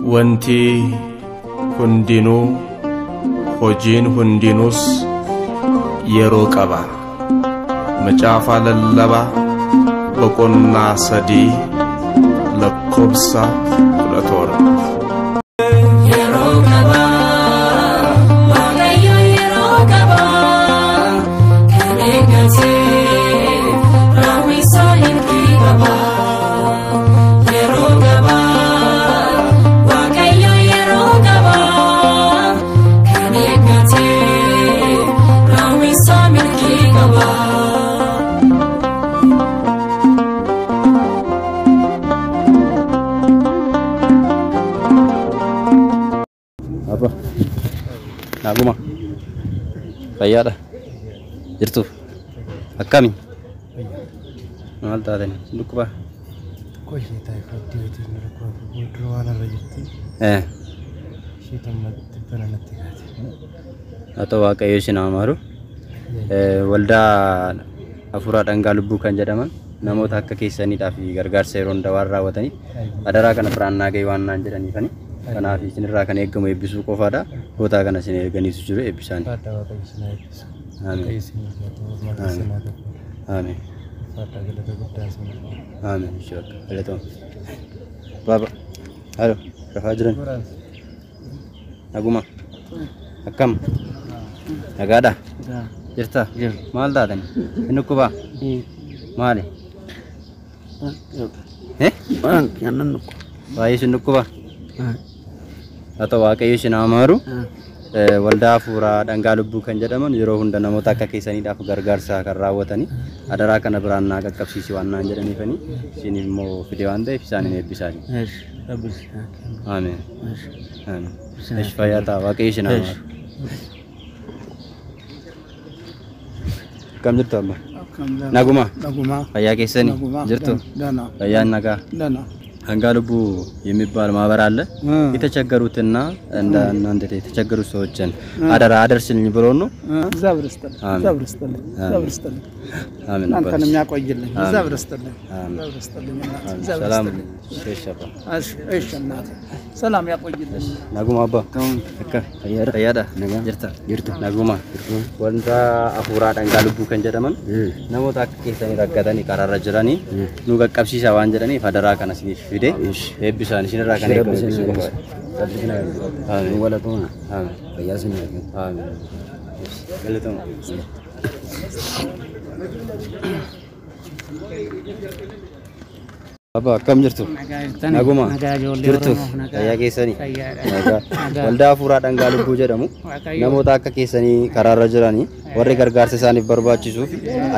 Wanti hundinuu hojiin hundinuus yeroo qaba. Macaafa Lallabaa boqonnaa 3 lakkoobsa 17. Yeroo qaba, Waaqayyo yeroo qaba, kan eeggate raawwisaa milkii qaba. Yeroo qaba, Waaqayyo yeroo qaba, kan eeggate raawwisaa milkii qaba. Apa? Naguma. Fayyaadha. Jirtu. Akkami? Maal taatani? Dhukkuba? Qoshee taayifoodii wajjin rakkoo fuuldura waan irra jirti. Ishee tommatti bana natti kaate. Haa ta'u Waaqayyo isin haa maaru. Waldaa Hafuuraa Dhangaa Lubbuu kan jedhaman namoota akka keessaniidhaaf gargaarsa yeroo hunda waan raawwataniif adaraa kana biraan naa ga'e waan naan jedhaniifani. Kanaaf isinirraa kan eegamu eebbisuu qofaadha. Kootaa kana isin eeganiitu jiru eebbisaani. Fadhaa Waaqayyo isin haa eebbisu. Amiin. Waaqayyo isin haa eebbisu. Maqaa isin haa gabbaru. Amiin. Fadhaa galata guddaa isin haa qabu. Amiin. Ishee bakka. Galatooma. Baaba. Halo. Rafaa jiran. Naguma. Akkam? Nagaadha? Jirta? Maal taatani? Inni dhukkubaa? Maali? Baay'ee isin dhukkubaa? Haa ta'u Waaqayyo isin haa maaru. Waldaa Hafuuraa Dhangaa Lubbuu kan jedhaman yeroo hunda namoota akka keessaniidhaaf gargaarsa kan raawwatanii adaraa kana biraan naa qaqqabsiisi waan naan jedhaniifanii isin immoo fide waan ta'eef isaanin eebbisaani. Amiin. Amiin. Esh fayyaa ta'a Waaqayyo isin haa maaru. Akkam jirtu amma? Naguma. Naguma. Fayyaa keessanii? Naguma. Jirtu? ደህና Fayyaan nagaa? ደህና። Dhangaa Lubbuu የሚባል ማህበር አለ። የተቸገሩትና እንደ እናንተ የተቸገሩ ሰዎችን አደራ አደርስልኝ ብሎ ነው። እግዚአብሔር ይስጥልኝ። አሜን። እግዚአብሔር ይስጥልኝ። እግዚአብሔር ይስጥልኝ። አሜን። እናንተንም ያቆይልኝ። አሜን። እግዚአብሔር ይስጥልኝ። አሜን። እግዚአብሔር ይስጥልኝ እናቴ። እግዚአብሔር ሰላም ይስጥልኝ። እሺ አባ። እሺ እሺ እናቴ ሰላም ያቆይልኝ። Naguma abba. Akka fayyaadha. Jirta. Jirtu. Naguma. Wanta Hafuuraa Dhangaa Lubbuu kan jedhaman namoota akka keessanii rakkatanii karaarra jiranii nu qaqqabsiisa waan jedhaniif adaraa kana isiniif fide eebbisaan isinirraa kan eegamu eebbisuu qofaadha. Amiin. Amiin. Amiin. Galatooma. Abba akkam jirtu? Naguma. Jirtu. Fayyaa keessanii? Nagaa. Waldaa Hafuuraa Dhangaa Lubbuu jedhamu namoota akka keessanii karaarra jiranii warri gargaarsa isaaniif barbaachisuuf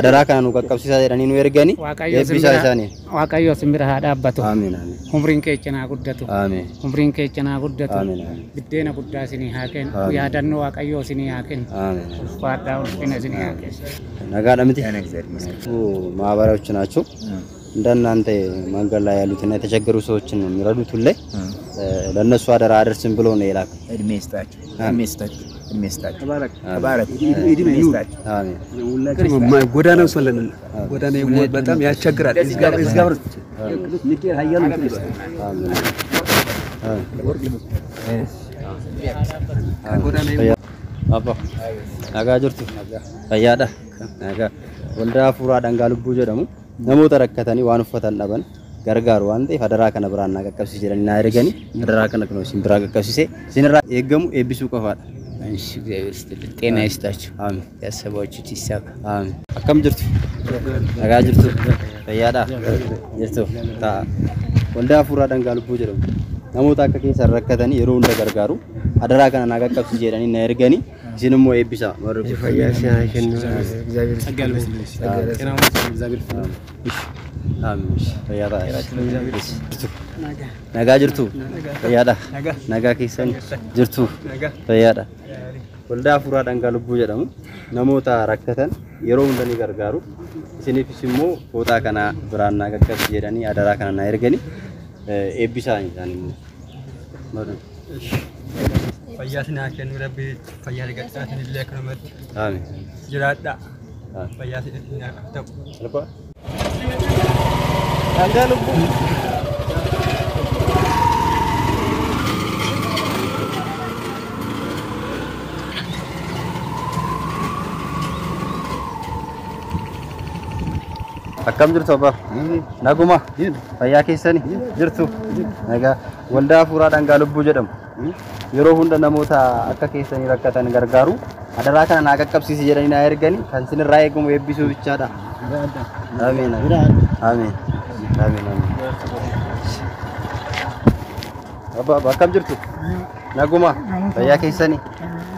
adaraa kana nu qaqqabsiisaa jedhanii nu erganii eebbisaa isaanii. Waaqayyo isin bira haa dhaabbatu. Amiin. Amiin. Umriin keenya haa guddatu. Amiin. Umriin keenya haa guddatu. Amiin. Amiin. Biddeena guddaa isinii haa kennu. Amiin. Yaadannoo Waaqayyoo isinii haa kennu. Amiin. Ulfaadhaa ulfina isinii haa kennu. ነጋዳ ምቲ ማህበራዎች ናቸው። እንደናንተ መንገድ ላይ ያሉትና የተቸገሩ ሰዎችን ነው የሚረዱት። ሁሌ ለእነሱ አደራ አደርስም ብሎ ነው የላከው። እድሜ ይስጣችሁ፣ እድሜ ይስጣችሁ፣ እድሜ ይስጣችሁ። ተባረክ፣ እድሜ ይስጣችሁ። አሜን። ጎዳናው ሰለነ ጎዳና በጣም ያስቸግራል። እግዚአብሔር ሚካኤል ኃያሉ አሜን። Abba nagaa jirtu? Fayyaadha? Nagaa. Waldaa Hafuuraa Dhangaa Lubbuu jedhamu namoota rakkatanii waan uffatan dhaban gargaaru waan ta'eef adaraa kana biraan naa qaqqabsiisi jedhanii naa erganii adaraa kana kunoo isin biraa qaqqabsiisee isinirraa eeggamu eebbisuu qofaadha. እሺ እግዚአብሔር ይስጥልኝ። ጤና ይስጣችሁ። Amiin. ያሰባችሁት ይሳካ። Amiin. Akkam jirtu? Nagaa jirtu? Fayyaadha? Jirtu? Ta'a. Waldaa Hafuuraa Dhangaa Lubbuu jedhamu namoota akka keessan rakkatanii yeroo hunda gargaaru adaraa kana naa qaqqabsiisi jedhanii na erganii isin immoo eebbisaa. Fayyaa isin haa kennu. እግዚአብሔር ይስጥልኝ። Amiin. Fayyaa ta'a. Nagaa jirtu? Fayyaadha? Nagaa keessan jirtu? Fayyaadha? Waldaa Hafuuraa Dhangaa Lubbuu jedhamu namoota rakkatan yeroo hunda ni gargaaru. Isiniifis immoo fooxaa kana biraan naa qaqqabsi jedhanii adaraa kana naa erganii eebbisaa isaan immoo. Fayyaa isin haa kennu Rabbi fayyaa argadhaa isinillee akkanumatti Amiin. jiraadhaa. Fayyaa isin haa ta'u. Salphaa. Dhangaa Lubbuu. Akkam jirtu abbaa? Naguma? Fayyaa keessani? Jirtu? Nagaa. Waldaa Hafuuraa Dhangaa Lubbuu jedhamu. Yeroo hunda namoota akka keessanii rakkatan gargaaru. Adaraa kana naa qaqqabsiisi jedhanii naa ergani kan isinirraa eegamu eebbisuu bichaadha. Ameen. Ameen. Ameen. Abbaa akkam jirtu? Naguma? Fayyaa keessani?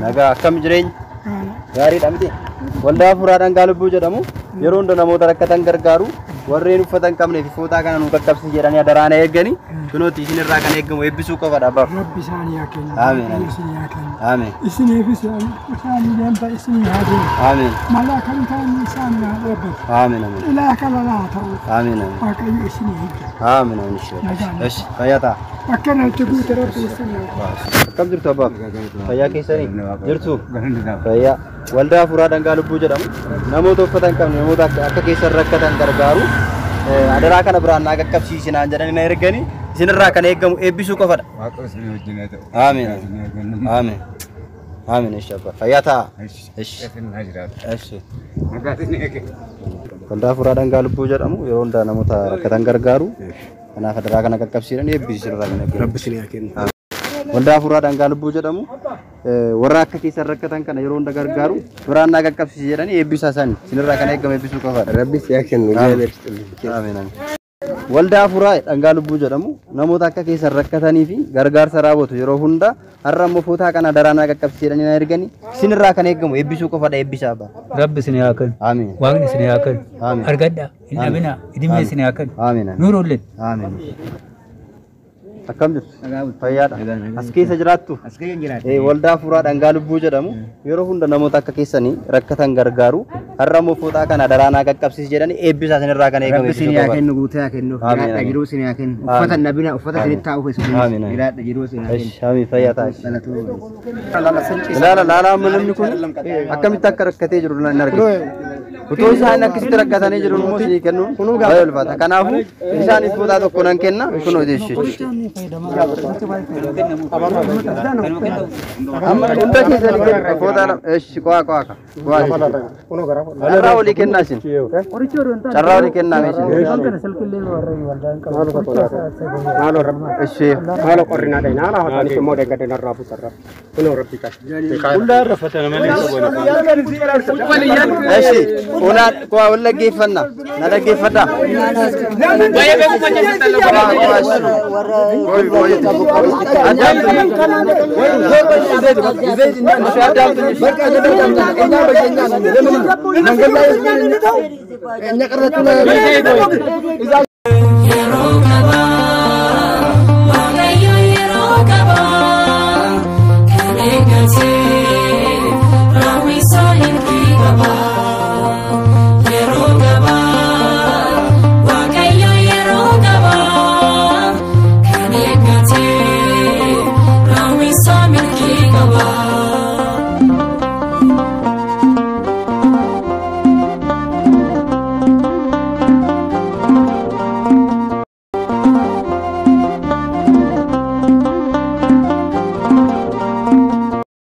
Nagaa akkam jireenya? Gaariidha miti? Waldaa Hafuuraa Dhangaa Lubbuu jedhamu yeroo hunda namoota rakkatan gargaaru warreen uffata hin qabneef fooxaa kana nu qaqqabsiisi jedhanii adaraa na eegani kunooti isinirraa kan eegamu eebbisuu qofadha abbaa. Rabbi isaanii haa kennu. Ameen. Isinii haa kennu. Ameen. Isiniifis isaanii deemta isinii haa kennu. Ameen. Malaakan ta'an isaan haa dhaabbatu. Ameen. Ameen. Ilaa kana laa ta'u. Ameen. Ameen. Waaqayyo isinii eegga. Ameen. Ameen. Eshi. Fayyaa ta'a. Akkana itti guute Rabbi isinii haa kennu. Akkam jirtu abbaa? Fayyaa keessanii? Jirtu? Fayyaa. Waldaa Hafuuraa Dhangaa Lubbuu jedhamu namoota uffata hin qabne namoota akka keessan rakkatan gargaaru adaraa kana biraan naa qaqqabsiisinaan jedhanii na ergani isinirraa kan eegamu eebbisuu qofadha. Waaqa isinii wajjin haa ta'u. Ameen. Ameen. Ameen. Eshi abbaa. Fayyaa ta'a. Eshi. Eshi. Waldaa Hafuuraa Dhangaa Lubbuu jedhamu yeroo hundaa namoota rakkatan gargaaru kanaaf adaraa kana qaqqabsiisan eebbisuu isinirraa kan eegamu. Rabbi isinii haa kennu. Waldaa Hafuuraa Dhangaa Lubbuu jedhamu warra akka keessan rakkatan kana yeroo hunda gargaaru biraan naa qaqqabsiisi jedhanii eebbisaa isaanii isinirraa kan eegamu eebbisuu qofaadha. Rabbi si haa kennu. Ameen. Ameen. Waldaa Hafuuraa Dhangaa Lubbuu jedhamu namoota akka keessan rakkatanii fi gargaarsa raawwatu yeroo hunda har'a immoo footaa kana adaraa naa qaqqabsiisi jedhanii na erganii isinirraa kan eegamu eebbisuu qofaadha eebbisaa abbaa. Rabbi isinii haa kennu. Ameen. Waaqni isinii haa kennu. Ameen. Argadhaa. Hin dhabinaa. Idimee isinii haa kennu. Ameen. Nuurulleen. Ameen. Akkam jirtu? Fayyaadha. As keessa jiraattu? As keessa jiraatu. Waldaa Hafuuraa Dhangaa Lubbuu jedhamu yeroo hunda namoota akka keessanii rakkatan gargaaru har'a immoo fooxaa kana adaraa naa qaqqabsiisi jedhanii eebbisaa isinirraa kan eegamu Rabbi isinii haa kennu guutee haa kennu. Ameen. Jiraadha jiruu isinii haa kennu. Uffata hin dhabina uffata isinitti haa uffisuu. Ameen. Jiraadha jiruu isinii haa kennu. Eshi amiin fayyaa ta'a. Ilaala laala amma namni kun akkamitti akka rakkatee jiru hin arginu. Utuu isaan akkasitti rakkatanii jiru immoo isinii kennuun baay'ee ulfaata. Kanaafuu isaaniif fooxaa tokko nan kenna kunoo jechuudha. Amma hunda keessanii kennu fooxaa lama eshi qo'aa qo'aa ka. Carraa olii kennaa isin. Carraa olii kennaa isin. Eshi. Haala qorrinaa dhayina haala haqaanis immoo deeggarra narraa fuusarra. Kunoo rabbi kan. Hundaa irra fatana malee Eshi. Una qo'aa wal dhaggeeffanna. Na dhaggeeffadhaa.